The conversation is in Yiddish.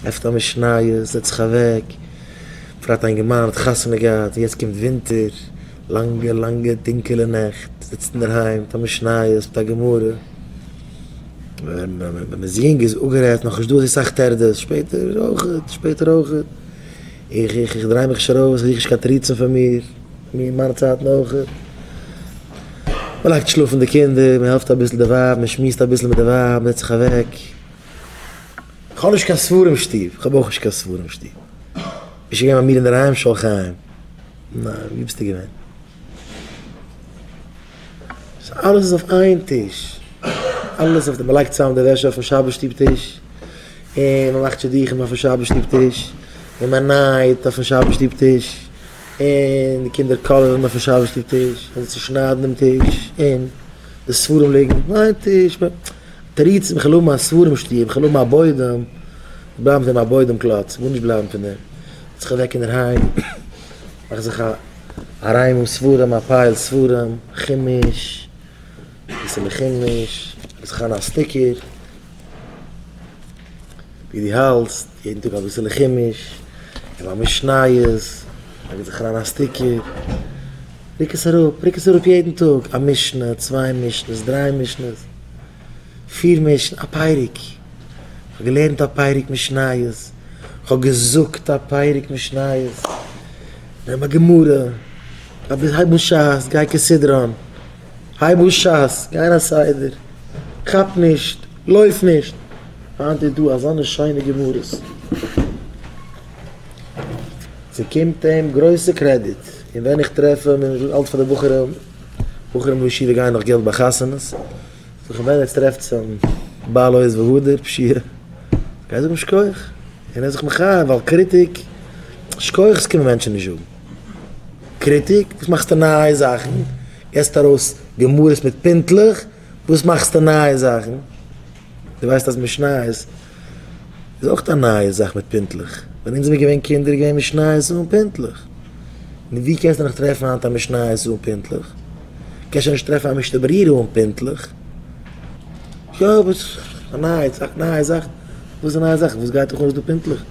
עפנט א משניות, זעצט זיך אוועק, בפרט א אינגערמאן האט חתונה געהאט, יעצט קומט ווינטער, לאנגע לאנגע טונקעלע נעכט, זיצט אינדערהיים מיט א משניות, מיט א גמרא, ווען מען איז יונג איז אפגערעדט, נאכנישט דא אזוי סאך טרדות, שפעטער אויכעט, שפעטער אויכעט, איך איך איך דריי מיך נישט ארויס, איך זוך נישט קיין תירוצים פאר מיר, מיר אין מיינע צייטן אויכעט. מען לייגט שלאפן די קינדער, מען העלפט אביסל די ווייב, מען שמועסט אביסל מיט די ווייב, מען זעצט זיך אוועק. איך האב נישט קיין ספרים שטוב, איך האב אויך נישט קיין ספרים שטוב. ביסט שוין געווען ביי מיר אינדערהיים שאול חיים? ניין, ווי ביסטו געווען? אלעס איז אויף איין טיש, אלעס אויף די, מען לייגט צוזאם די וועש אויפן שבת שטוב טיש, און מען מאכט שידוכים אויפן שבת שטוב טיש, און מען נייט אויפן שבת שטוב טיש, און די קינדער קאלערן אויפן שבת שטוב טיש, און זיי צושניידן דעם טיש, און די ספרים ליגן אויף איין טיש, תירוצים, איך וויל האבן א ספרים שטוב, איך וויל האבן א בוידעם, בלייבן פון דעם א בוידעם קלאץ, גארנישט בלייבן פון דעם, זעץ זיך אוועק אינדערהיים, מאך זיך א ערימה ספרים, א pile ספרים, חומש, אביסעלע חומש, לייג זיך אריין א sticker, ווי דו האלטסט, יעדן טאג אביסעלע חומש, און א משניות, לייג זיך אריין א sticker, רוק עס אראפ, רוק עס אראפ יעדן טאג, א משנה, צוויי משנות, דריי משנות, פיר משנ, א פרק, כ'האב געלערנט א פרק משניות, כ'האב געזאגט א פרק משניות, נעם א גמרא, הייב אן שס, גיי כסדרן, הייב אן שס, גיי אין א סדר, כאפ נישט, לויף נישט, היינט איז דא אזאנע שיינע גמרות. ס'קומט אים גרויסע קרעדיט, און ווען איך טרעף אים און איך זאג אלץ פאר די בחורים, בחורים אין ישיבה גייען נאך געלט ביי חתונות, זאג איך ווען עטס טרעפטס אים בעל עוז והדר פשיעה, גיי זאג אים שכוח, און ער איז זיך מחיה ווייל קריטיק, שכוח קען מען מענטשן נישט זאגן, קריטיק, וואס מאכסטו נייע זאכן, געסט ארויס גמרות מיט פינטלעך, וואס מאכסטו נייע זאכן? דו ווייסט אז משניות איז אויך א נייע זאך מיט פינטלעך? ווען אונז זעמיר געווען קינדער איז געווען משניות אן פינטלעך. נו ווי קענסטו נאך טרעפן היינט א משניות אן פינטלעך? קענסט שוין נישט טרעפן א משנה ברורה אן פינטלעך. יא אבער א נייע זאך, נייע זאך, וואס איז נייע זאך? וואס גייט דיך אן אז ס'דא פינטלעך?